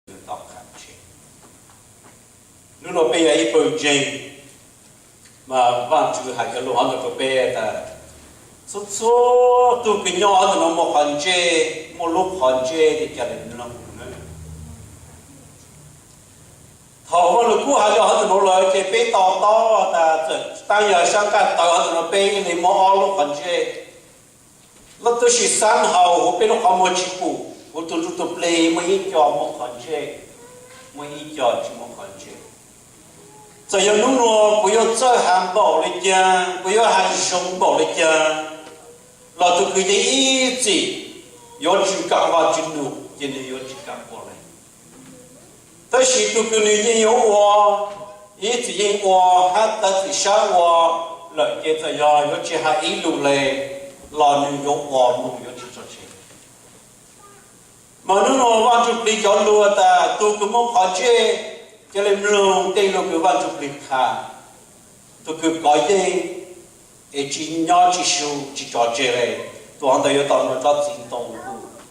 nws tau qha tseg. Hnub no peb yog ib pawg ntseeg, mas Vajtswv hais cov lus hov ntawd rau peb tas, txhua txhua tug kws nyob hov ntawm no muaj qhov ntsej, muaj lub qhov ntsej li cas li no. Thaum Vajluskub hais li hov ntawm no lawm ces peb to taub tas txawm tab yog sab nqaj tawv hov ntawm no peb yeej muaj ob lub qhov ntsej. Lub tub si xab hau huv peb lub qhov muag tsis pum, huv tus ntsuj tus plig muaj ib co muaj qhov ntsej, muaj ib co tsis muaj qhov ntsej. Txawm yog hnub no kuv yuav txawj has npaum li cas, kuv yuav has zoo npaum li cas, los tus kws yeej ib txwm yuav tsis kam ua Vajtswv nus ces nws yuav tsis kam ua li. Tab sis tus kws nws yeej yuav ua, ib txwm yeej ua hab tawv txim sab ua lawm ces txawm yog yuav tsis hais ib lus li los nws yuav ua mloog yuav tsis tso tseg. Mas hnub no Vajtswv plig cov lus tas tus kws muaj qhov ntsej, cia li mloog tej lus kws Vajtswv plig qha. Tus kws kov yeej es tsis nyob tsis su tsis tso tseg li, tus hov ntawd yuav tau nrog tsob txiv ntoo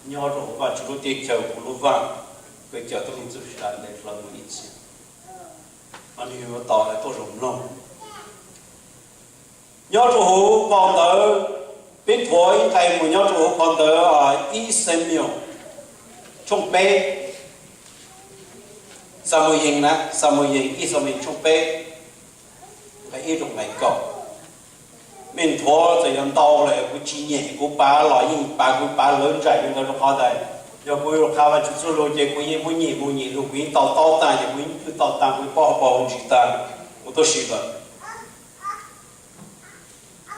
nyob rau hauv Vajtswv lub teb chaws hauv lub vaj, kws cov tub me ntxhais sawv daws ntes hlo mus ib txhis, mas nws yuav tau tuaj zoo mloog. Nyob rau hauv phau ntawv, peb nthuav ib nqe mus nyob rau hauv phau ntawv ib Xamuyees tshooj peb, Xamuyees na, Xamuyees, ib Xamuyees tshooj peb, nqe ib rau nqe kaum. Mej nthuav txawm yuav ntau lawm kuv tsis nyeem, kuv pav los yeej pav, kuv pav lawv nraim li ntawd rau qhov tas yog kuv yuav qha Vajtswv txuj lug ces kuv yeej muab nyeem mus nyeem lug, kuv yeej to taub tag, ces kuv yeej twb to tag, kuv paub hauv paus hauv ntsis tag, kuv tuaj sim lawm.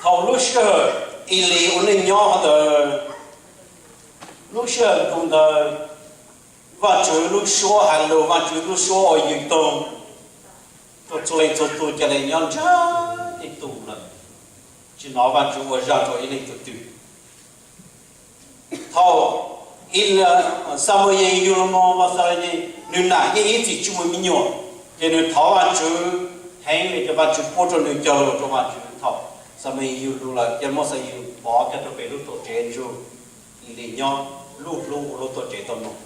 Thaum lub sij hawm Elis ua neej nyob hov ntawd, lub sij hawm ntu ntawd, Vajtswv lub suab has lug, Vajtswv lub suab ua yws toog rau txhua leej txhua tug, ca le nyob ntsab tej tug lawm, tsis hnov Vajtswv ua zaj rau ib leej tug twg. Thaum Xamuyees yug lug moog, Xamuyees nws nam yeej ib txwm tsis muaj me nyuam, ces nws thov Vajtswv heev li, ces Vajtswv pub rau nws cog lus rau Vajtswv. Thaum Xamuyees yug lug lawm, ces muab Xamuyees pov kiag rau pem lub tuam tsev nrug Elis nyob, lub hlub ua lub tuam tsev tuaj moog.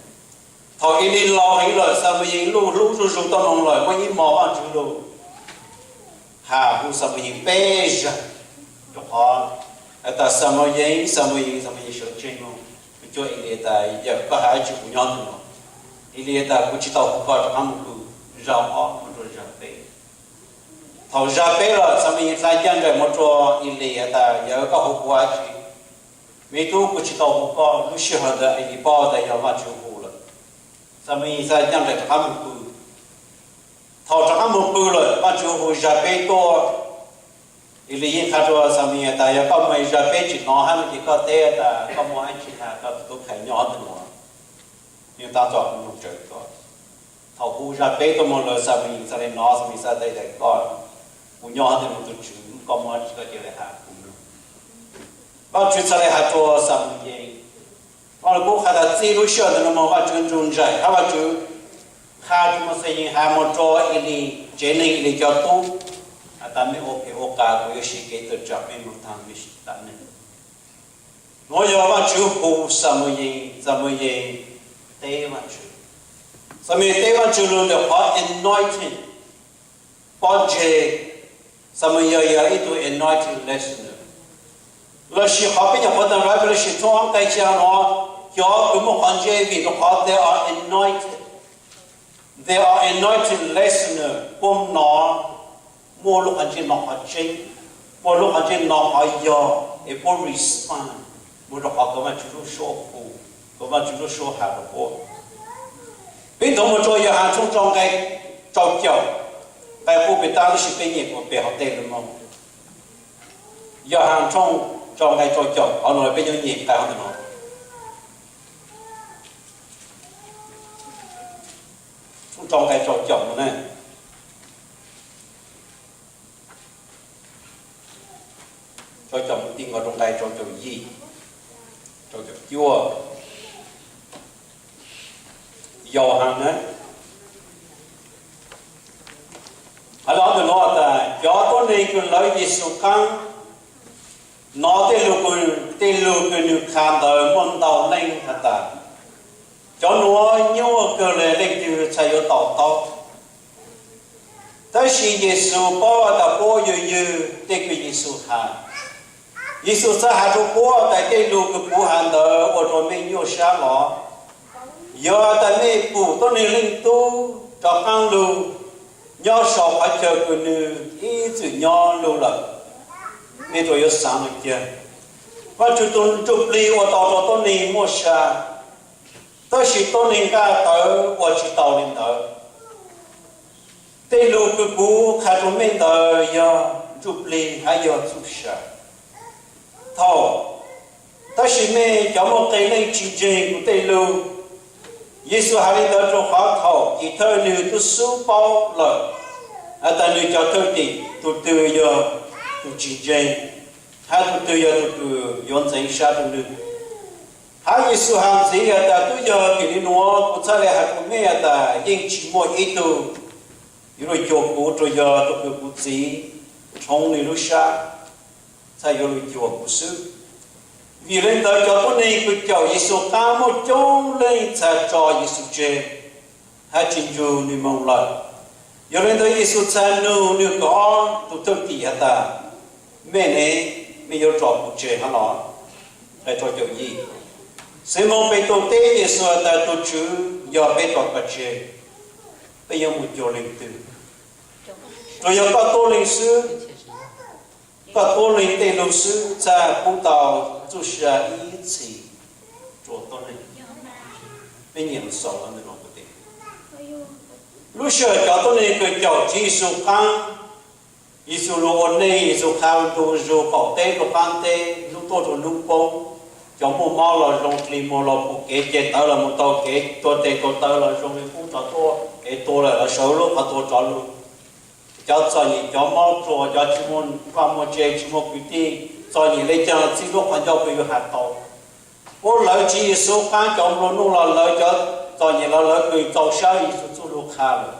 Thaum Elis laus heev lawm, Xamuyees lub hlub zuj zus tuaj moog lawm, muaj ib hmo Vajtswv lug has hu Xamuyees peb zag, rau qhov has tas Xamuyees, Xamuyees, Xamuyees sawv tsees moog, nws cuag Elis tas, yawm koj has dab tsi kuv nyob ntawm no? Elis tas kuv tsis tau hu koj, rov qab moog pw zag ob mus rau zag peb. Thaum zag peb lawm, Xamuyees xa caj nraim mus rau Elis has tas, yawm koj hu kuv dab tsi? Me tub, kuv tsis tau hu koj. Lub sij hawm ntawd Elis paub tas yog Vajtswv hu lawm. Xamuyees xa caj nraim rov qab moog pw. Thaum rov qab moog pw lawm, Vajtswv hu zag peb tuaj. Elis yeej qha rau Xamuyees tas yog koj moog zag peb tsis hnov hab no ces koj teb tas koj muaj dab tsi has koj tus tub qhe nyob ntawm no, nws tab tom moog tsawv koj. Thaum hu zag peb tuaj moog lawm, Xamuyees txhad le hnov, Xamuyees txhad teb tas koj, kuv nyob ntawm no tus Tswv, koj muaj dab tsi koj cia le has kuv mloog. Vajtswv txhad le has rua Xamuyees, Vajluskub has tas txij lub sij hawm ntawd moog Vajtswv nrug nraim hab Vajtswv qha rua Xamuyees has moog rua Elis tsev neeg, Elis cov tub, has tas mej ua phem ua qas, kuv yuav siv kev tawm tsaam mej moog taag mej tsev neeg. Nuav yog Vajtswv hu Xamuyees, Xamuyees teb Vajtswv. Xamuyees teb Vajtswv lug ntawm qhov anointing, pob ntseg. Xamuyees yog ib tug anointing listener. Lossis qhov peb nyuam qhuav taag Revelation tshooj ob nqai xyaa nuav, cov kws muaj qhov ntseg vim rua qhov they are anointed. They are anointed listener, puab nov, muaj lub qhov ntsej nov qhov tseeb, muaj lub qhov ntsej nov qhov yog, es puab respond moog rua qhov kws Vajtswv lub suab hu, kws Vajtswv lub suab has rua puab. Peb nthuav moog rua Yauhas tshooj rau nqai rau caum, nqai qub peb tab lub sis peb nyem kuas peb hov tej lug moog. Yauhas tshooj rau nqai rau caum, qhov nuav peb nyuam nyem nqai hov ntawm no. Tshooj rau nqai rau caum no ne. Rau caum mus ti nkaus rau nqai rau caum yim, rau caum cuaj. Yauhas na, hais le ntawm no tas cov tuab neeg kws lawv Yexus qaab, nov tej lug, tej lug kws nwg qha ntawd muaj ntau leej has tas, Cov nuav nyuaj kawg le, leej twg txhaj yuav to taub? Tab sis Yexus paub tas puab ua yws yws tej kws Yexus has. Yexus txhaj has rua puab tas tej lug kws kuv has ntawd ua rua mej nyuaj sab los? Yog tas mej pum tuab neeg Leej Tub rov qaab lug nyob sau qhov chaw kws nwg ib txwm nyob lug lawm, mej tsuas yuav xaav le caag? Vaajtswv tug Ntsujplig ua tau rua tuab neeg muaj sa, tab sis tuab neeg nqaj tawv ua tsi tau le ntawd. Tej lug kws kuv qha rua mej ntawd yog Ntsujplig hab yog txuj sa. Thaum, tab sis mej cov muaj qee leej tsi ntseeg kuv tej lug. Yexus has le ntawd rua qhov thaum Tim thawj nwg tub xub paub lawm has tas nwg cov thwj tim tug twg yog tug tsi ntseeg, hab tug twg yog tug kws yuav ntxeev sab rua nwg. Hab Yexus has ntxiv has tas tub yog vim le nuav kuv txhaj le has rua mej has tas yeej tsi muaj ib tug yuav lug cuag kuv, tsuas yog tug kws kuv Txiv rhoov nwg lub sab txhaj yuav lug cuag kuv xwb. Vim le ntawd cov tuab neeg kws caum Yexus qaab muaj coob leej txhaj tso Yexus tseg hab tsi nrug nwg moog lawm. Yog le ntawd Yexus txhaj nug nwg kaum ob tug thwj tim has tas, mej ne, mej yuav tso kuv tseg hab los? Nqe rau caum yim. Ximoos Petus teb Yexus has tas, tug Tswv, yog peb tso koj tseg, peb yuav moog cuag leej twg? Tsuas yog koj tuab leeg xwb, koj tuab leeg tej lug xwb txhaj pub tau txuj sa ib txhis rua tuab neeg. Peb nyiam lug xaus lawm ntawm no kuv teb. Lub sij hawm cov tuab neeg kws caum Tswv Yexus qaab, Yexus lug ua neej, Yexus qha ntu zus qaum teb rua qaab teb, hnub tuaj rua hnub poob, cov muaj mob los zoo, hli muag los pum, kev ceg tawv los moog tau, kev tuag tes tuag taw los zoo li qub rov tuaj, kev tuag lawm los sawv lub qhov tuag rov lug. Cov txom nyem, cov mob ruas, cov tsi muaj vaj muaj tse, tsi muaj kwv tij, txom nyem le caag los txij lub qhov ncauj kws yuav has tau. Puab lawv Tswv Yexus qaab, cov nplua nuj los lawv, cov txom nyem los lawv kws txaus sab Yexus txuj lug qha lawm.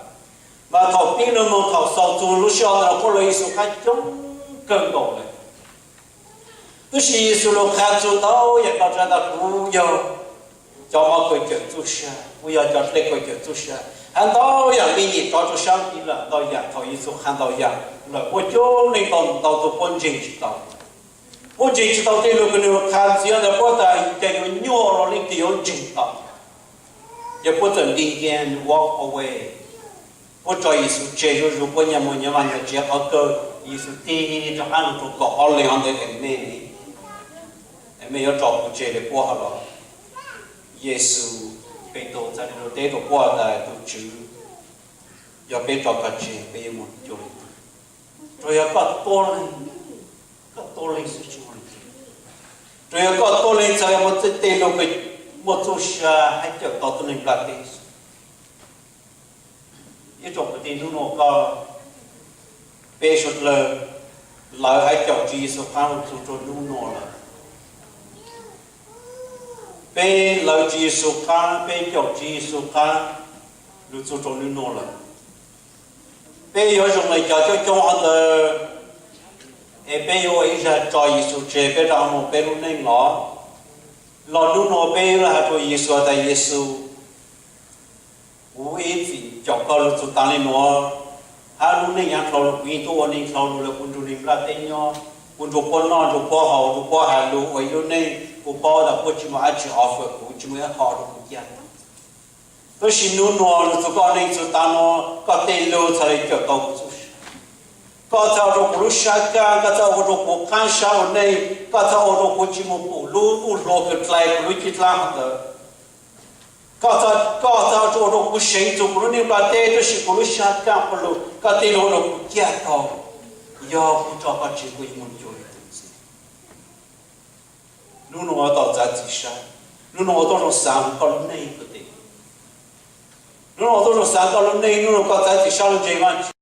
Mas thaum pib lug moog thaum xaus txug lub sij hawm ntawd puab lawv Yexus qaab coob kawg nkaus le. Tab sis Yexus lug qha txug ntau yam, tau tsa tas kuv yog cov mob kws cawm txuj sa, kuv yog cov dlej kws cawm txuj sa. Has ntau yam, mej nyam rov rua sab tiv lawm ntau yam, thaum Yexus qha ntau yam lawm puab coob leej tau ntau tug puab ntseeg tsi tau. Puab ntseeg tsi tau tej lug kws nwg qha ntxiv ntawd, puab tas cas yuav nyuaj los leej twg yuav ntseeg tau. Ces puab txawm nti nkia walk away. Puab tso Yexus tseg zuj zus, puab nyag muag nyag vaj nyag tsev qhov kawg, Yexus tig rov qab lug rua kaum ob leeg hov ntawd, es mej ne, es mej yuav tso kuv tseg le puab hab los? Yexus, Petus txhad le lug teb rua puab tas, tug Tswv, yog peb tso koj tseg peb yuav moog cuag leej twg? Tsuas yog koj tuab leeg, koj tuab leeg xwb tsi muaj leej twg. Tsuas yog koj tuab leeg txhad le muaj tej lug kws muaj txuj sa hab cawm tau tuab neeg nplaj teb. Ib tsoom kwv tij, hnub nuav koj, peb suav dlawg lawv hab caum Tswv Yexus qaab lug txug rua hnub nuav lawm. Peb lawv Tswv Yexus qaab, peb caum Tswv Yexus qaab lug txug rua hnub nuav lawm. Peb yuav zoo le cov coob coob hov ntawd, es peb yuav ua ib zag tso Yexus tseg peb rov moog peb lub neej los? Los hnub nuav peb yuav has rua Yexus tas, Yexus, kuv ib txwm caum koj lug txug taag le nuav, hab lub neej yaav dlhau lug kuv yeej tub ua neej dlhau lug le, kuv nrug neeg nplaj teb nyob, kuv nrug puab noj nrug puab haus nrug puab has lug ua ib lub neej, kuv paub tas puab tsi muaj dab tsi offer kuv, tsi muaj ib qho rua kuv caj tau. Tab sis hnub nuav lug txug koj neej txug tav nuav, koj tej lug txhad le cawm tau kuv txuj sa. Koj txhad ua rua kuv lub sab kaj, koj txhad ua rua kuv qaab sab ua neej, koj txhad ua rua kuv tsi moog pum lub ntuj hlua kws dlai kuv lub caj dlaab hov ntawd. Koj txhad ua rua kuv seev txug kuv lub neej nplaj teb, tab sis kuv lub sab kaj pum lug, koj tej lug ua rua kuv caj tau. Yog kuv tso koj tseg kuv yuav moog cuag leej twg ntxiv? Hnub nuav tau txav txim sab, hnub nuav ua tau zoo xaav koj lub neej kws teb. Hnub nuav ua tau zoo xaav koj lub neej, hnub nuav koj txav txim sab lug ntseeg Vaajtswv.